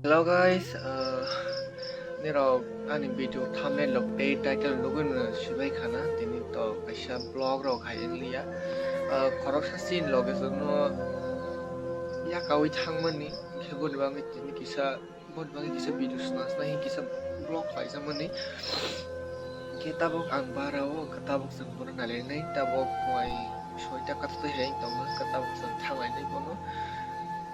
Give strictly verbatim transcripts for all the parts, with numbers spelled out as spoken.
Hello guys, uh, nirok ani video thumbnail rok tei title rok nugwi no sibai khana, tini to kaisa vlog rok hai wngliya. Uh, khoroksa chini loge chwngno yakaui thangmani, khe boni bagwi tini kisa Boni bagwi kisa video sna sna hin kisa vlog khlaijakmani. Hwnkhe tabuk ang bara o, hwnkhe tabuk chwng bono nailainai, tabuk mai soita kata twi hai tongo, hwnkhe tabuk chwng thanglainai bono.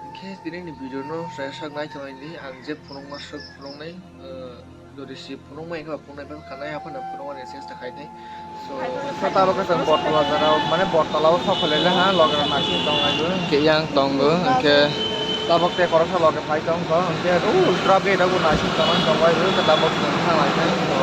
Hwnkhe tini ni video no rwchapnai tonglaidi, ang je phunukma swk phunuknai, eh, jodi si phunukmai wngkha phunuknai, phano kanai aphano phunukmani chesta khainai. So, khe tabuk khe chwng Bottola jora o, mane Bottola o sok phailailai ha, loge rok naising tonglai bo. Hwnkhe yang tongo, hwnkhe tabuk tei khoroksa loge phai tongkha, hwnkhe o ultra gate o bo naising tongmani tongbai bo, hwnkhe tabuk chwng thanglainai. So,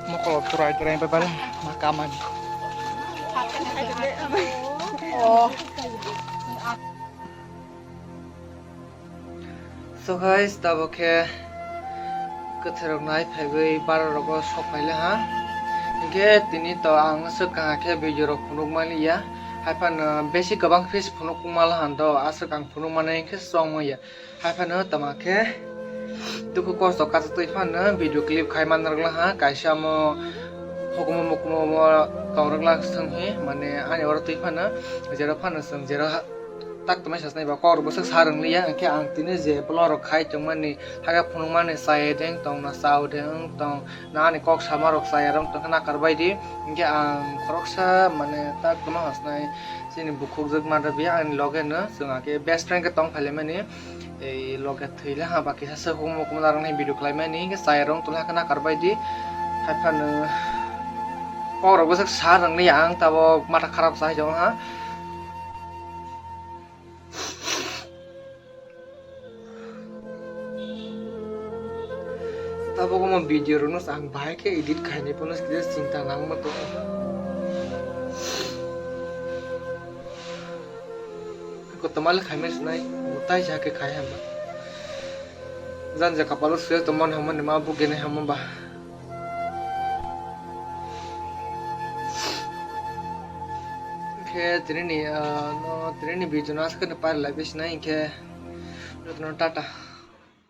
Mokol turai turai bebal makaman. Oh. So guys, tabuk khe kwthwirok nai phaiwi bara rogo sok phaile ha. Hinkhe tini to ang swkang khe video rok phunuk mani ya. Haiphano besi kwbang piece phunuk mala han do, aswk ang phunuk mani hinkhe chwng ya. Haiphano tama khe dukhu kosto kacha twi phano video clip khai man rwgla ha. Kaisa mo hukumu mukumu mo tong rwgla swng hi, mane ani oro twi phano jero phano swng jero ha-, tak tongmani sasnai ba kok rok bwswk sa rwng liya, hinkhe ang tini je vlog rok khai tongmani, hakhe phunukmani chaya de wng tong na, chao de wng tong na, ani kok sama rok chaya rok tongkha nakar bai di, hinkhe ang khoroksa mane tak tongma hasnai chini bukhukjwk manrwbiya ani loge no, chwng hakhe best friend khe tong phailaimani, ei loge thwile ha ba kisa se hukumu hukumu narwknai video khlaimani, hinkhe chaya rok tongkha nakar bai di, haiphano kok rok bwswk sa rwng liya, ang tabuk matha kharap chai tongo ha. Tabuk omo video rokno ang bahai khe edit khainai phano kisa chinta nangma tongo. Kotorma le khaimani sinai, mutai sa khe khai hama. Janja kapalo suya tongmani hamani ma bugene hama ba. Khe tini ni, ah, no, tini ni video no aswk no pari lai bisinai, hinkhe jotono tata.